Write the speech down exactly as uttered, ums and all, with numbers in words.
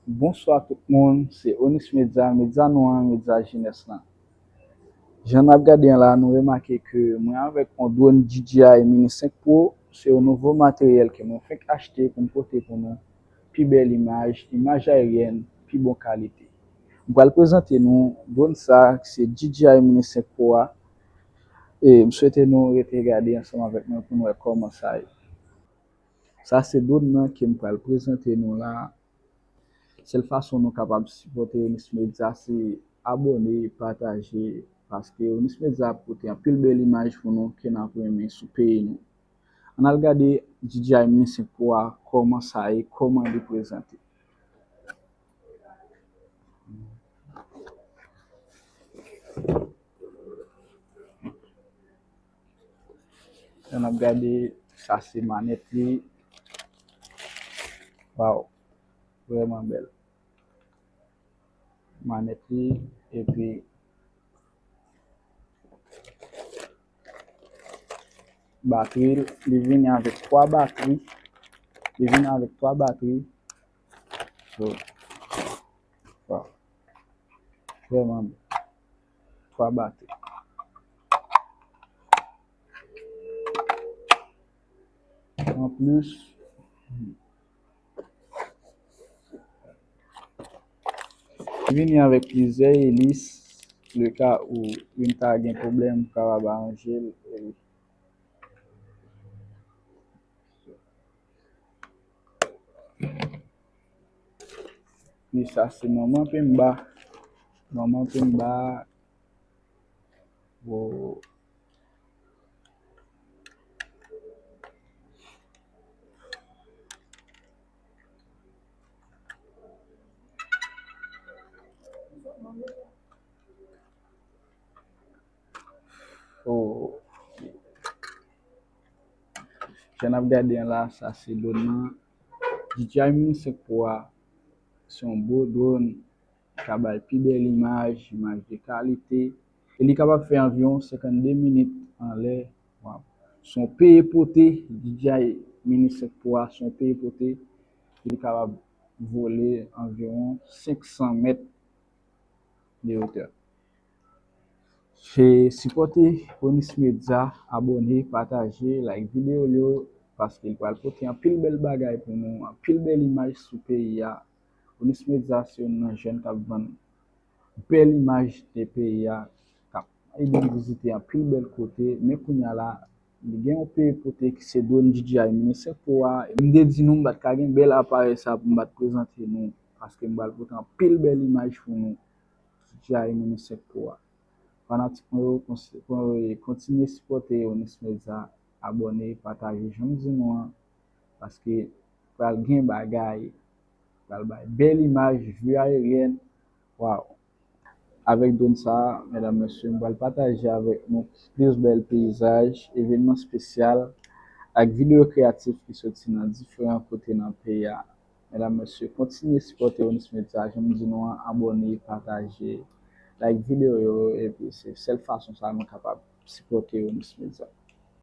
Bonswa tout moun, se Onis Media, medya nou an, medya jenès lan. Jan n ap gade an la, nou remake ke mwen avèk yon drone D J I Mini senk Pro, se yon nouvo materyèl ke mwen fenk achte pou m pote pou nou pi bèl imaj, imaj aeryèn, pi bon kalite. M pral prezante nou drone sa, ki se D J I Mini senk Pro a. E m swete nou rete gade ansanm avèk mwen pou n wè kòman sa ye. Sa se drone nan ke m pral prezante nou la. Sèl fason nou kapab sipòte Onis Media se abòne, pataje, paske Onis Media ap pote anpil bèl imaj pou nou ke n ap renmen sou peyi nou. Ann al gade D J I Mini senk Pro a, kòman sa ye, kòman li prezante. Ann ap gade, sa se manèt li. Waw, vrèman bèl. Manèt li, epi batri l, li vini avèk twa batri. Li vini avèk twa batri. So, waw. Vrèman bèl. Twa batri. Anplis, li vini avèk plizyè elis, le ka ou youn ta gen pwoblèm, ou kapab aranje l. Epi sa se manman penba. Manman penba. Wo. Oh. Jan n ap gade an la, sa se drone nan. D J I Mini senk Pro a, se yon bon drone, li ka bay pi bèl imaj, imaj de kalite, e li kapab fè anviwon senkannde minit anlè. Waw. Se yon peye pote, D J I Mini senk Pro a, se yon peye pote, e li kapab vole anviwon senk san mèt de wotè. Se sipòte Onis Media, abòne, pataje, like videyo yo, paske l pral pote anpil bèl bagay pou nou, anpil bèl imaj sou peyi a. Onis Media se youn nan jèn k ap vann bèl imaj de peyi a, k ap ede n vizite anpil bèl kote, men kounye a la, li gen yon peye pote ki se drone D J I Mini senk Pro a. M te di nou m pa t ka gen bèl aparèy sa pou m pa t prezante nou, paske m pral pote anpil bèl imaj pou nou. D J I Mini senk Pro a. Fanatik mwen yo, kontinye sipòte Onis Media, abòne, pataje, jan m di nou an, paske pral gen bagay, pral bay bèl imaj, vi aeryèn. Waw! Avèk drone sa, medam, mesye, m pral pataje avèk nou plis bèl peyizaj, evènman espesyal, ak videyo kreyatif ki soti nan diferan kote nan peyi a. Medam, mesye, kontinye sipòte Onis Media, jan m di nou an, abòne, pataje, like videyo yo, epi se sèl fason sa nou kapab sipòte Onis Media.